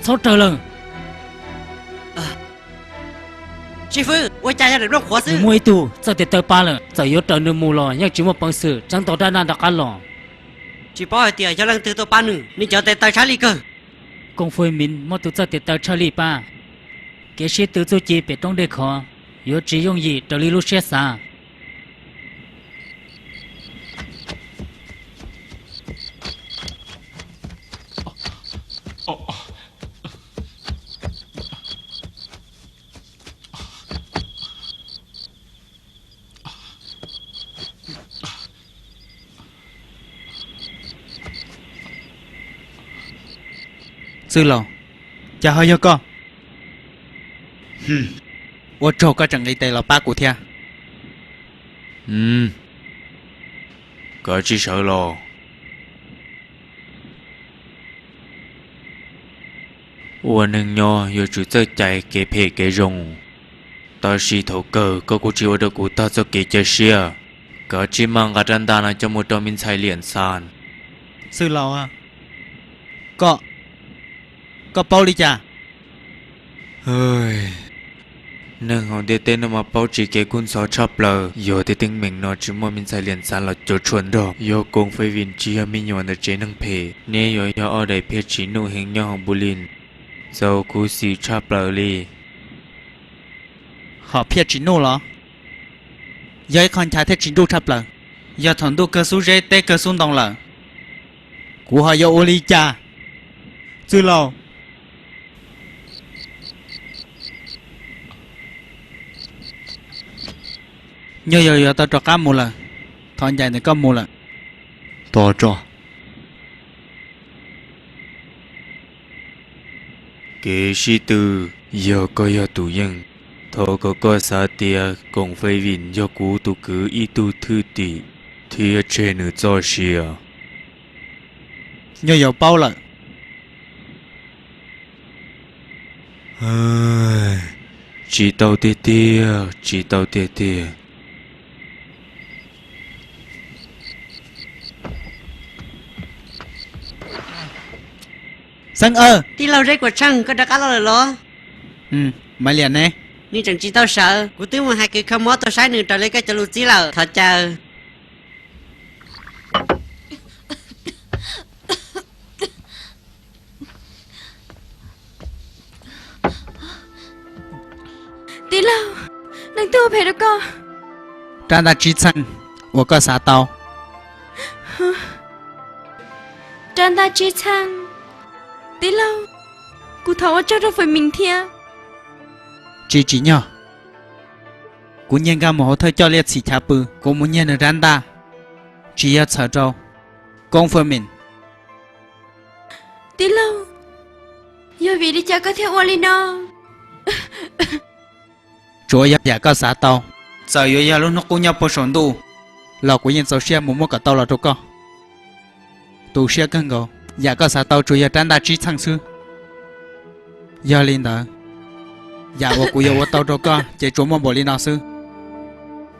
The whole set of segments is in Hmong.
Txhob raws lawm. Nws muaj ib tug txawj tes taw pab lawm, txawm yuav raws nws mus los yeej tsis muaj peev xwm tseeb tau rab ntaj rov qab los. Tsis paub hais tias yog leej twg tuaj pab nws, nws cov tes taw tshaj lij kawg. Koom Fwj Mim muaj tus txawj tes taw tshaj lij pab. Kev sib tw txuj ci pem roob dej khov yuav tsis yooj yim raws li lub siab xav. Txwj laus, cas ho yog koj? Ua tsaug koj tseem nqis tes los pab kuv thiab. Koj tsis sawv los? Ua neeg nyob yuav tsum txawj cais kev phem kev zoo, tab sis thaum kawg koj kuj tsis ua rau kuv tag txoj kev cia siab. Koj tsis maj nqa rab ntaj no coj mus rau me ntxhais Liam Xas. Txwj laus, koj, koj paub li cas? Neeg hauv ntiaj teb no mas paub tsis kev kub ntxhov tshaj plaws. Yog tej teeb meem no tsis muaj me ntxhais Liam Xas los cuam tshuam nrog, yog Koom Fej Vim tsis yog me nyuam ntawm tsev neeg phem, neb yuav yog ob daim phiaj tsis nuj heev nyob hauv Npu Lis. Txaus khuv xim tshaj plaws li. Hom phiaj tsis nuj los? Yog ib qho nchav thiab tsis nruj tshaj plaws. Yog thaum ntuj kawg xub zeb teb kawg xub ntoo lawm, kuv ho yuav ua li cas? Txwj laus, nyuj yaus yuav tau rov qab mus lawm, thov ncaim ntawm koj mus lawm. Tos tso. Kev sib tw, yog koj yog tus yeej, thov kom koj xav tias Koom Fej Vim yog kuv tus kwv ib tug thwj tim thiab tseg nws txoj sia. Nyuj yaus paub lawm. Tsis tau tiag tiag, tsis tau tiag tiag. Xeeb, tij laug Zeb Kuam Tsheej, koj rov qab los lawm los? Maiv Liam ne? Nws tseem tsis tau sawv, kuv twb mus hais kwv kho mob tuaj saib nws raws li koj cov lus txib lawm, thov caw. Tij laug, leej twg ua phem rau koj? Rab ntaj tsib txheej uas koj xav tau. Rab ntaj tsib txheej? Tij laug, kuv thov ua tsaug rau Fwm Mim thiab. Tsis tsim nyog. Kuv nyiag nkag mus hauv thawj coj liaj txhim chav pw, kuv mus nyiag nws rab ntaj, tsis yog txhawm rau Koob Fwm Mim. Tij laug, yog vim li cas koj thiaj ua li no? Tsuav yog yam koj xav tau, txawm yuav yog lub hnub qub nyob puag saum ntuj los kuv yeej txaus siab mus muab kom tau los rau koj. Tu siab kawg nkaus, yam koj xav tau tsuas yog rab ntaj tsib txheej xwb. Yog li ntawd, yam uas kuv yuav ua tau rau koj ces tsuas muaj npaum li no xwb.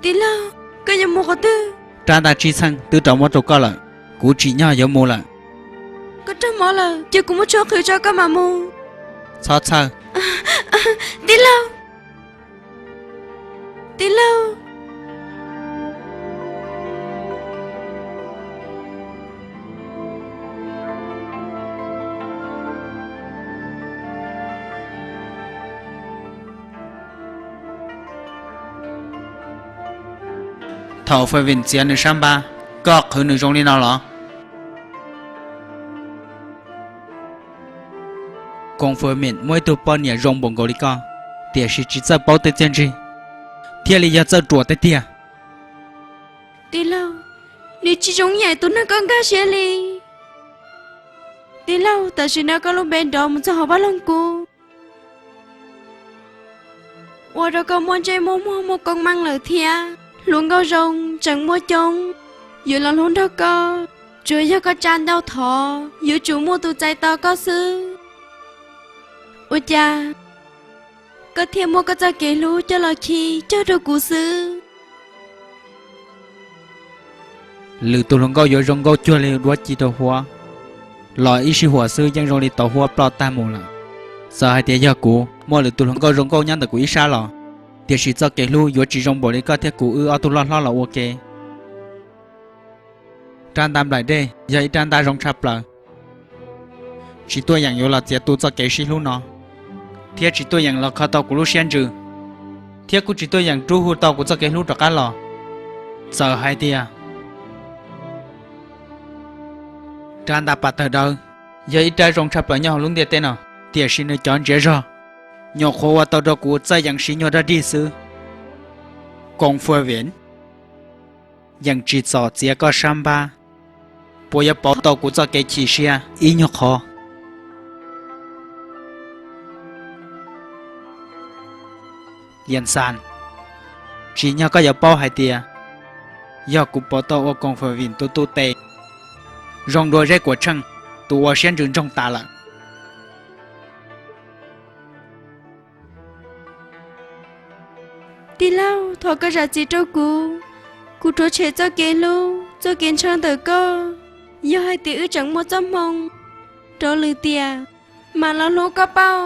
Tij laug, koj yuav mus qhov twg? Rab ntaj tsib txheej twb rov muab rau koj lawm, kuv tsim nyog yuav mus lawm. Koj raug mob lawm, cia kuv muab tshuaj qhwv tso koj mam mus. Txhob txhawj. Tij laug, tij laug. Thaum Fwm Mim txiav nws sab npab, koj qhwv nws zoo li no los? Koom Fwm Mim muaj ib tug poj niam zoo npaum nkaus li koj, tiam sis tsis txawj paub tej txiaj ntsig, thiaj li yog txawj ruam tiag tiag. Tij laug, nws tsis zoo ib yam tus neeg koj nkag siab li. Tij laug, tam sim no koj lub npe nrov mus txog hauv vaj loog kub, ua rau koj muaj ntsej muaj muag muaj koob meej lawm thiab. Hluas nkauj zoo tseem muaj coob, yuav los hlub nrog koj. Tsuas yog koj tsa ncauj thov, yuav tsum muaj tus txais tos koj xwb. Ua cas koj thiaj muab koj txoj kev hlub coj los khi cog rau kuv xwb? Lwm tus hluas nkauj yuav zoo nkauj cuag li duab ci rau huab, los ib sij huam xwb yeej zoo li tauv huab ploj tag mus lawm. Txawm hais tias yog kuv muaj lwm tus hluas nkauj zoo nkauj nyob ntawm kuv ib sab los, tiam sis txoj kev hlub yuav tsis zoo npaum li koj thiab kuv wb ob tug loj hlob los ua ke. Rab ntaj nplaim dej yog ib rab ntaj zoo tshaj plaws, tsis tuaj yeem yuav los txiav tu txoj kev sib hlub no, thiab tsis tuaj yeem los kho tau kuv lub siab ntsws, thiab kuj tsis tuaj yeem rub hu tau kuv txoj kev hlub rov qab los. Txawm hais tias rab ntaj pas tawg dawb yog ib rab zoo tshaj plaws nyob hauv lub ntiaj teb no, tiam sis nws cov ntsiav zog nyuam qhuav ua tau rau kuv txawj yeem siv nyuag dog dig xwb. Koom Faj Vim, yeej tsis txom txiav koj sab npab, puas yuav pauv tau kuv txoj kev chim siab ib nyuag qhov? Liam Xas, tsim nyog koj yuav paub hais tias yog kuv pauv tau ua Koom Faj Vim tus tu tes zoo dua Zeb Kuam Tsheej tus ua siab ntsws ntsoog tas lawm. Tij laug, thov koj zam txim rau kuv. Kuv rhuav tshem txoj kev hlub, txoj kev ntshaw ntawm koj. Yog hais tias wb tseem muaj txoj hmoo rov lwm tiam, mam los hlub koj pauj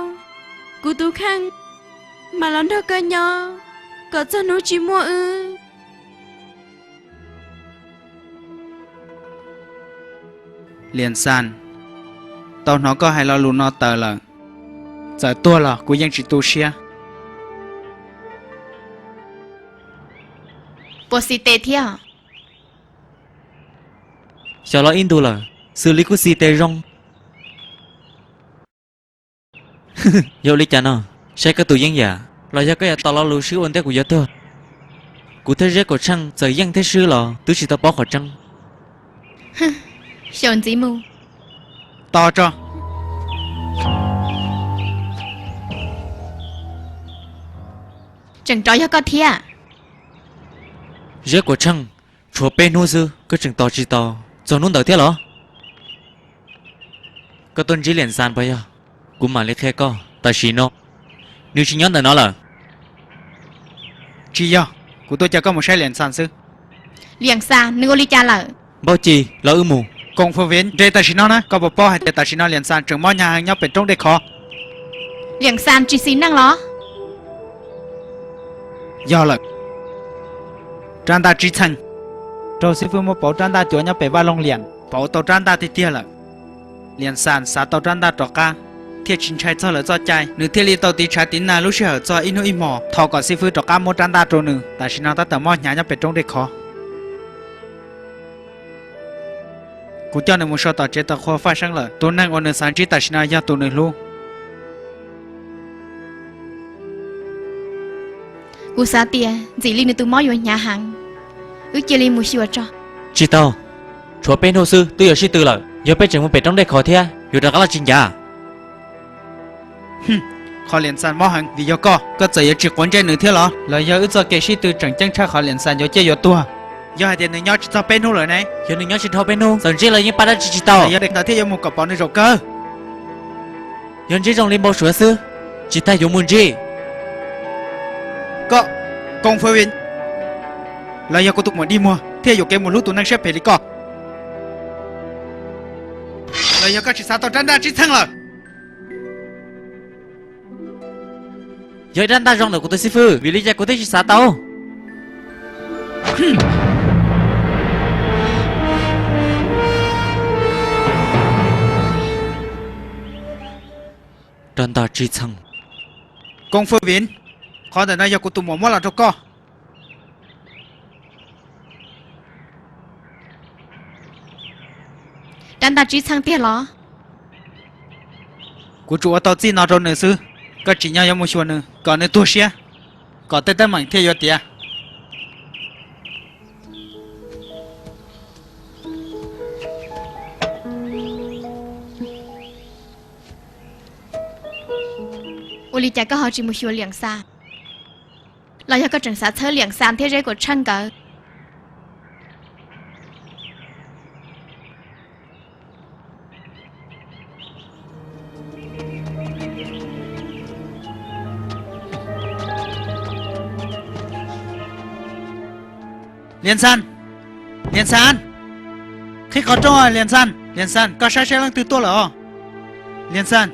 kuv tus kheej, mam los nrog koj nyob kom txog hnub tsis muaj wb. Liam Xas, tau hnov koj hais lo lus no tawm lawm, txawm tuag los kuv yeej tsis tu siab. Puas xis tes thiab? Xyov los ib ntus lawm, xws li kuj xis tes zoo. Yog ua li cas no? Saib koj tus yeeb yam, los yog koj yuav tos lo lus sib ua ntiab kuv yuav tuag? Kuv thiab Zeb Kuam Tsheej txawm yeej thiab swb los twb tsis tau paub qhov tseeb. Xyaum ntxiv mus. Tos tso. Tseem rov yog koj thiab. Zeb Kuam Tsheej, tshuav peb hnub xwb koj tseem tos tsis tau, txog hnub ntawd thiab los? Koj tuaj ntsib Liam Xas puas yog? Kuv mam li qhia koj, tam sim no nws tsis nyob ntawm no lawm. Tsis yog, kuv tuaj caw koj mus saib Liam Xas xwb. Liam Xas nws ua li cas lawm? Npauj Ci, los wb mus. Koom Faj Vim, nres tam sim no na, koj puas paub hais tias tam sim no Liam Xas tseem mob hnyav heev nyob pem roob dej khov? Liam Xas tsis xis neej los? Yog lawm. Rab ntaj tsib txheej, raug xib fwb muab pauv rab ntaj cuav nyob pem vaj loog Liam, pauv tau rab ntaj tiag tiag lawm. Liam Xas xav tau rab ntaj rov qab, thiaj tsis ntshai txog lawv txoj cai, nws thiaj li tau tiv tshav tiv nag lub sij hawm txog ib hnub ib hmos thov kom xib fwb rov qab muab rab ntaj rau nws. Tam sim no tab tom mob hnyav nyob pem roob dej khov. Kuv coj nws mus so tom tsev tos qhua faj seeb lawm. Tus neeg uas nws xav ntsib tam sim no yog tus nws hlub. Kuv xav tias ntxim li nws tus mob yuav hnyav heev, wb cia li mus xyuas tso. Tsis tau, tshuav peb hnub xwb twb yuav sib tw lawm, yog peb tseem mus pem roob dej khov thiab yuav rov qab los tsis ncav? Qhov Liam Xas mob heev vim yog koj, koj txawm yuav tsis quav ntsej nws thiab los? Los yog wb txoj kev sib tw tseem ceeb tshaj qhov Liam Xas yuav ciaj yuav tuag? Yog hais tias nws nyob tsis txog peb hnub lawm ne? Yog nws nyob tsis dhau peb hnub, txawm ntsib los yeej pab dab tsi tsis tau. Yog li ntawd thiaj yuav mus kom pom nws zaum kawg. Yog ntsib zoo li npau suav xwb, tsis tas yuav mus ntsib. Koj, Koom Faj Vim, los yog kuv tus muam dig muag thiaj yuam kev mus hlub tus neeg siab phem li koj? Los yog koj tsis xav tau rab ntaj tsib txheej lawm? Yog ib rab ntaj zoo ntawm kuv tus xib fwb, vim li cas kuv twb tsis xav tau? Rab ntaj tsib txheej. Koom Faj Vim, qhov ntawm no yog kuv tus muam muab los rau koj. Rab ntaj tsib txheej tiag los? Kuv tsuas ua tau txij no rau nws xwb. Koj tsim nyog yuav mus xyuas nws kom nws tuag siab, kom tej teeb meem thiaj yuav tiav. Ua li cas koj ho tsis mus xyuas Liam Xas? Los yog koj tseem xav txhawb Liam Xas thiab Zeb Kuam Tsheej nkawd? Liam Xas! Liam Xas! Qhib qhov rooj, Liam Xas! Liam Xas, koj saib saib leej twg tuaj lawm os. Liam Xas!